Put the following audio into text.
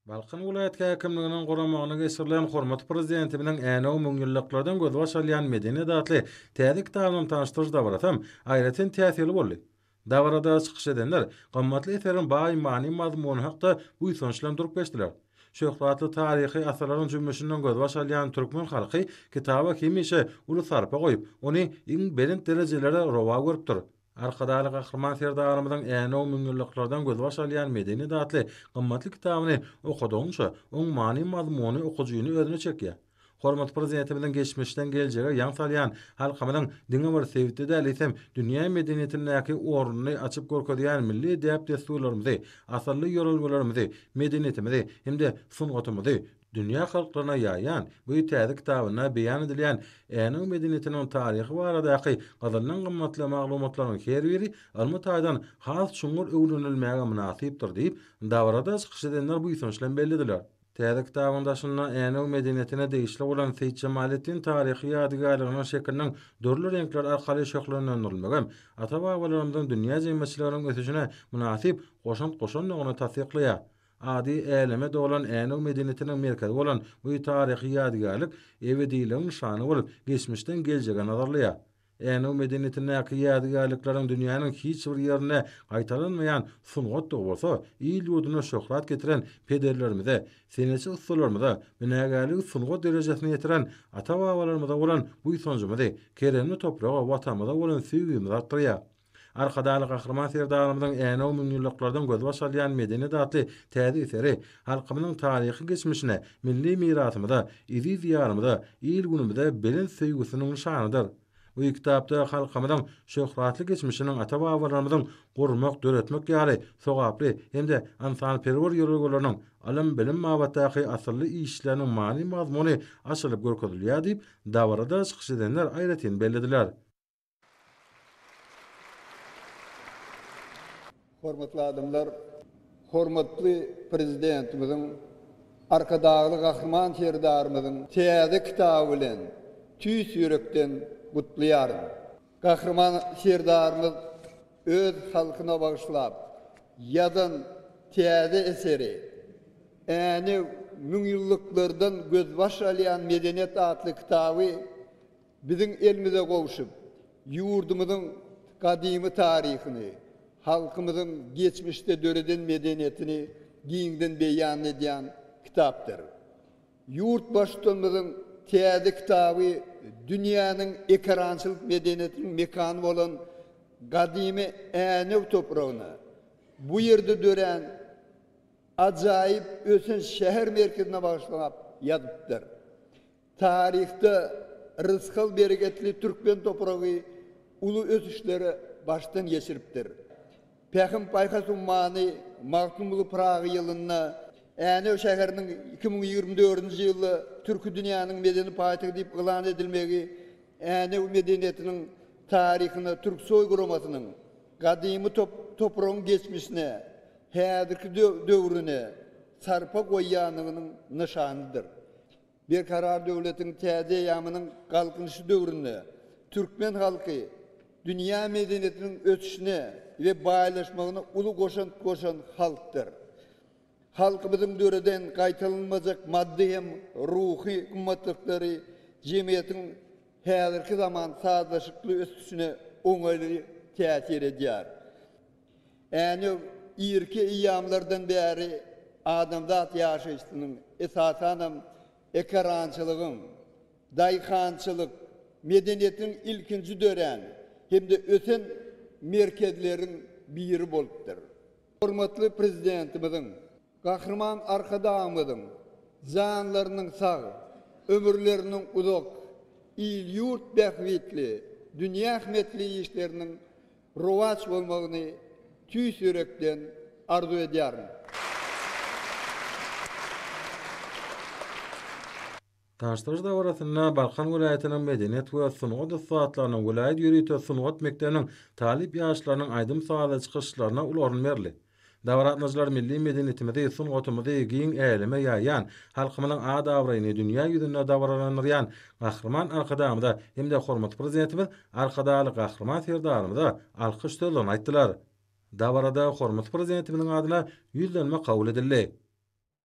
Balkan welaýat häkimliginiň guramagynda geçirilen hormatly Prezidentimiziň Änew müňýyllyklardan gözbaş alýan medeniýet atly täze kitabynyň tanyşdyryş dabarasam aýratyn täsirli boldy. Dabarada çykyş edenler gymmatly eseriň baý many-mazmuny hakda buýsanç bilen durup geçdiler. Şöhratly taryhy asyrlaryň jümmüşinden gözbaş alýan türkmen halky kitaba hemişe uly sarpa goýup, ony iň belent derejelere rowa görüpdir. Arkadagly Gahryman Serdarymyzyň Änew müňýyllyklardan gözbaş alýan medeniýet atly gymmatly kitabyny okadygyňça, oň many-mazmuny okyjyny özüne çekýär. Hormatly Prezidentimiziň geçmişden geljege ýaň salýan, halkymyzyň diňe bir sebitde däl, eýsem, dünýä medeniýetindäki ornuny açyp görkezýän milli däp-dessurlarymyzy, asylly ýörelgelerimizi, medeniýetimizi hem-de sungatymyzy dünýä halklaryna ýaýan bu täze kitabynda beýan edilýän Änew medeniýetiniň taryhy baradaky gyzyldan gymmatly maglumatlaryň her biri ylmy taýdan has çuňňur öwrenilmäge mynasypdyr diýip, dabarada çykyş edenler buýsanç bilen bellediler. Täze kitabyň daşynda Änew medeniýetine degişli bolan Seýitjemaletdin taryhy ýadygärliginiň şekiliniň dürli reňkler arkaly şöhlenlendirilmegem ata-babalarymyzyň dünýä jemgyýetçiliginiň ösüşine mynasyp goşant goşandygyny tassyklaýar. Ady äleme dolan Änew medeniýetiniň merkezi bolan bu taryhy ýadygärlik ebediligiň nyşany bolup, geçmişden geljege nazarlaýar. Änew medeniýetindäki ýadygärlikleriň dünýäniň hiç bir ýerinde gaýtalanmaýan sungatdygy bolsa, il-ýurduna şöhrat getiren pederlerimize, senetçi ussalarymyza, binagärligi sungat derejesine ýetiren ata-babalarymyza bolan buýsanjymyzy, keremli topraga, Watanymyza bolan söýgimizi artdyrýar. Arkadagly Gahryman Serdarymyzyň Änew müňýyllyklardan gözbaş alýan medeniýet atly täze eseri halkymyzyň taryhy geçmişine, milli mirasymyza, eziz Diýarymyza, il-günümize belent söýgüsiniň nyşanydyr. Bu kitapda halkymyzyň şöhratly geçmişiniň ata-babalarymyzyň gurmak, döretmek ýaly sogaply hem-de ynsanperwer ýörelgeleriniň, ylym-bilim babatdaky asylly işleriniň many-mazmuny açylyp görkezilýär diýip, dabarada çykyş edenler aýratyn bellediler. Hormatly adamlar, hormatly Prezidentimiziň, Arkadagly Gahryman Serdarymyzyň täze kitaby bilen tüýs ýürekden gutlaýaryn. Gahryman Serdarymyz öz halkyna bagyşlap ýazan täze eseri Änew müňýyllyklardan gözbaş alýan medeniýet atly kitaby Biziň elimize gowşup, ýurdumyzyň gadymy taryhyny, halkymyzyň geçmişde döreden medeniýetini giňden beýan edýän kitapdyr. Ýurt Baştutanymyzyň täze kitaby dünýäniň ekerançylyk medeniýetiniň mekany bolan gadymy Änew topragyna, bu ýerde dörän ajaýyp ösen şäher merkezine bagyşlap ýazypdyr. Taryhda rysgal-bereketli türkmen topragy uly ösüşleri başdan geçiripdir. Pähim-paýhas ummany Magtymguly Pyragy ýylynda Änew şäheriniň 2024-nji ýylda Türki dünýäniň medeni paýtagty diýip yglan edilmegi Änew medeniýetiniň taryhyna Türksoý guramasynyň gadymy topragyň geçmişine, häzirki döwrüne sarpa goýýandygynyň nyşanydyr. Berkarar döwletiň täze eýýamynyň Galkynyşy döwründe türkmen halky dünýä medeniýetiniň ösüşine we baýlaşmagyna uly goşant goşan halkdyr. Halkymyzyň döreden gaýtalanmajak maddy hem ruhy gymmatlyklary jemgyýetiň häzirki zaman sazlaşykly ösüşine oňaýly täsir edýär. Änew irki eýýamlardan bäri adamzat ýaşaýşynyň, esasanam, ekerançylygyň, daýhançylyk medeniýetiniň ilkinji dörän hem-de ösen merkezleriň biri bolupdyr. Hormatly Prezidentimiziň, Gahryman Arkadagymyzyň janlarynyň sag, ömürleriniň uzak, il-ýurt bähbitli, dünýä ähmiýetli işleriniň rowaç bolmagyny tüýs ýürekden arzuw edýärin. Tanyşdyryş dabarasynda Balkan welaýatynyň medeniýet we sungat ussatlarynyň, welaýat ýörite sungat mekdebiniň talyp ýaşlarynyň aýdym-sazly çykyşlaryna uly orun berildi. Dabara gatnaşyjylar milli medeniýetimizi, sungatymyzy giň äleme ýaýan, halkymyzyň at-abraýyny dünýä ýüzünde dabaralandyrýan Gahryman Arkadagymyza hem-de hormatly Prezidentimiz Arkadagly Gahryman Serdarymyza alkyş sözlerini aýtdylar. Dabarada hormatly Prezidentimiziň adyna Ýüzlenme kabul edildi.